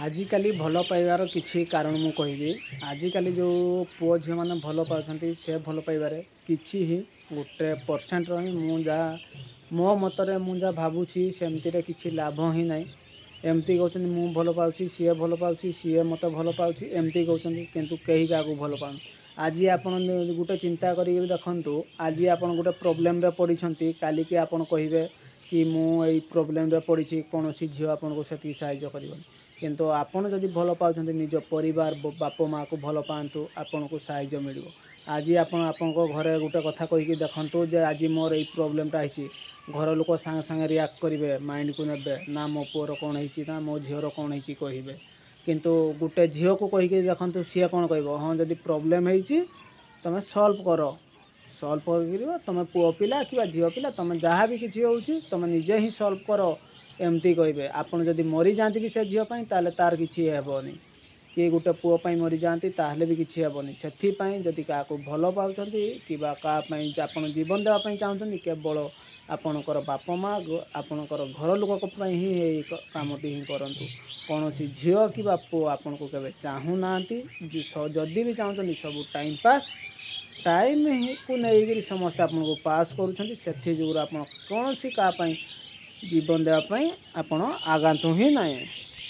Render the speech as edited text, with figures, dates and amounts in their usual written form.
ଆଜିକାଲି ଭଲ ପାଇବାର କିଛି କାରଣ ମୁଁ କହିବି। ଆଜିକାଲି ଯେଉଁ ପୁଅ ଝିଅମାନେ ଭଲ ପାଉଛନ୍ତି, ସେ ଭଲ ପାଇବାରେ କିଛି ହିଁ ଗୋଟେ ପରସେଣ୍ଟର ହିଁ, ମୁଁ ଯାହା ମୋ ମତରେ ମୁଁ ଯାହା ଭାବୁଛି, ସେମିତିରେ କିଛି ଲାଭ ହିଁ ନାହିଁ। ଏମିତି କହୁଛନ୍ତି, ମୁଁ ଭଲ ପାଉଛି, ସିଏ ଭଲ ପାଉଛି, ସିଏ ମୋତେ ଭଲ ପାଉଛି, ଏମିତି କହୁଛନ୍ତି। କିନ୍ତୁ କେହି କାହାକୁ ଭଲ ପାଉନି। ଆଜି ଆପଣ ଗୋଟେ ଚିନ୍ତା କରିକି ଦେଖନ୍ତୁ, ଆଜି ଆପଣ ଗୋଟେ ପ୍ରୋବ୍ଲେମରେ ପଡ଼ିଛନ୍ତି, କାଲିକି ଆପଣ କହିବେ କି ମୁଁ ଏଇ ପ୍ରୋବ୍ଲେମରେ ପଡ଼ିଛି, କୌଣସି ଝିଅ ଆପଣଙ୍କୁ ସେତିକି ସାହାଯ୍ୟ କରିବନି। କିନ୍ତୁ ଆପଣ ଯଦି ଭଲ ପାଉଛନ୍ତି, ନିଜ ପରିବାର, ବାପା ମାଆକୁ ଭଲ ପାଆନ୍ତୁ, ଆପଣଙ୍କୁ ସାହାଯ୍ୟ ମିଳିବ। ଆଜି ଆପଣ ଆପଣଙ୍କ ଘରେ ଗୋଟେ କଥା କହିକି ଦେଖନ୍ତୁ ଯେ ଆଜି ମୋର ଏଇ ପ୍ରୋବ୍ଲେମଟା ହେଇଛି, ଘର ଲୋକ ସାଙ୍ଗେ ସାଙ୍ଗେ ରିଆକ୍ଟ କରିବେ, ମାଇଣ୍ଡକୁ ନେବେ, ନା ମୋ ପୁଅର କ'ଣ ହେଇଛି, ନା ମୋ ଝିଅର କ'ଣ ହେଇଛି କହିବେ। କିନ୍ତୁ ଗୋଟେ ଝିଅକୁ କହିକି ଦେଖନ୍ତୁ, ସିଏ କ'ଣ କହିବ? ହଁ, ଯଦି ପ୍ରୋବ୍ଲେମ୍ ହେଇଛି ତୁମେ ସଲ୍ଭ କର, ସଲ୍ଭ କରିବ। ତୁମେ ପୁଅ ପିଲା କିମ୍ବା ଝିଅ ପିଲା, ତୁମେ ଯାହା ବି କିଛି ହେଉଛି, ତୁମେ ନିଜେ ହିଁ ସଲ୍ଭ କର, ଏମିତି କହିବେ। ଆପଣ ଯଦି ମରିଯାଆନ୍ତି ବି ସେ ଝିଅ ପାଇଁ, ତାହେଲେ ତାର କିଛି ହେବନି, କି ଗୋଟେ ପୁଅ ପାଇଁ ମରିଯାଆନ୍ତି, ତାହେଲେ ବି କିଛି ହେବନି। ସେଥିପାଇଁ ଯଦି କାହାକୁ ଭଲ ପାଉଛନ୍ତି କିମ୍ବା କାହା ପାଇଁ ଆପଣ ଜୀବନ ଦେବା ପାଇଁ ଚାହୁଁଛନ୍ତି, କେବଳ ଆପଣଙ୍କର ବାପା ମା', ଆପଣଙ୍କର ଘର ଲୋକଙ୍କ ପାଇଁ ହିଁ ଏଇ କାମଟି ହିଁ କରନ୍ତୁ। କୌଣସି ଝିଅ କିମ୍ବା ପୁଅ ଆପଣଙ୍କୁ କେବେ ଚାହୁଁନାହାନ୍ତି। ଯଦି ବି ଚାହୁଁଛନ୍ତି, ସବୁ ଟାଇମ୍ ପାସ୍, ଟାଇମ୍କୁ ନେଇକରି ସମସ୍ତେ ଆପଣଙ୍କୁ ପାସ୍ କରୁଛନ୍ତି। ସେଥିଯୋଗୁଁ ଆପଣ କୌଣସି କାହା ପାଇଁ ଜୀବନ ଦେବା ପାଇଁ ଆପଣ ଆଗାନ୍ତୁ ହିଁ ନାହିଁ।